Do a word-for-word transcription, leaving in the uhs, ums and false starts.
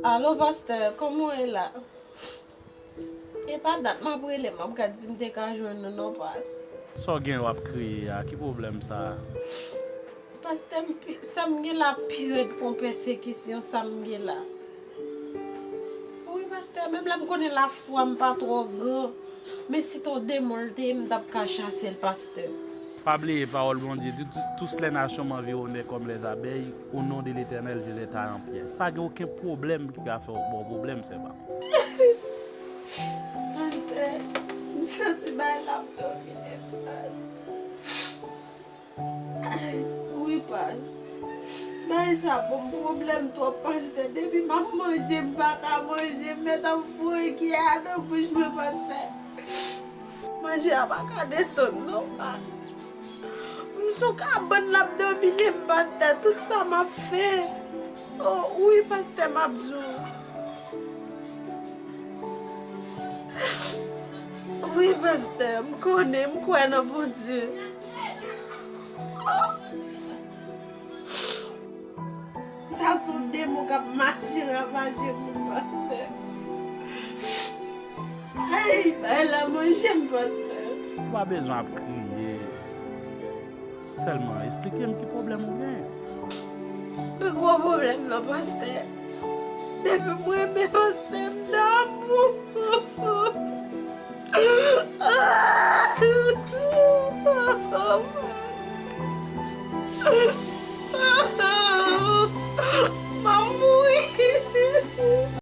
Alo, pastè, kòman w ye la? E pa dat m ap rele, m ap gad si m te ka jwenn ou non, pas. Sa w gen w ap kriye a? Ki pwoblèm sa a? Pastè, m pi- sa m gen la pi rèd kon pèsekisyon, sa m gen la. Wi, pastè, menm lè m konnen lafwa m pa twò gran, men si t on demon l te ye, m t ap ka chase l, pastè. Pa bliye pawòl Bondye di, tous les nations m'environnèrent comme les abeilles, au nom de l'Éternel, je les taille en pièces. Pa gen okenn pwoblèm ki ka fè w ba w pwoblèm, sè pa m. Pastè, m santi bagay la ap domine m, pastè. Ay, wi, pas. Bagay sa ban m pwoblèm twòp, pastè. Depi m ap manje, m pa ka manje. M mèt ap foure kiyè a nan bouch mwen, pastè. Manje a pa ka desann, non, pas. M sou kabann l ap domine m, pastè. Tout sa m ap fè. Oh, wi, pastè, m ap di w. Wi, pastè, m konnen, m kwè nan Bondye. Sa se yon demon k ap mache ravaje moun, pastè. Ay, bay la manje m, pastè. Ou pa bezwen ap kriye. Sèlman, esplike m ki pwoblèm ou gen. Pi gwo pwoblèm nan, pastè. Depi m renmen pastè, m damou.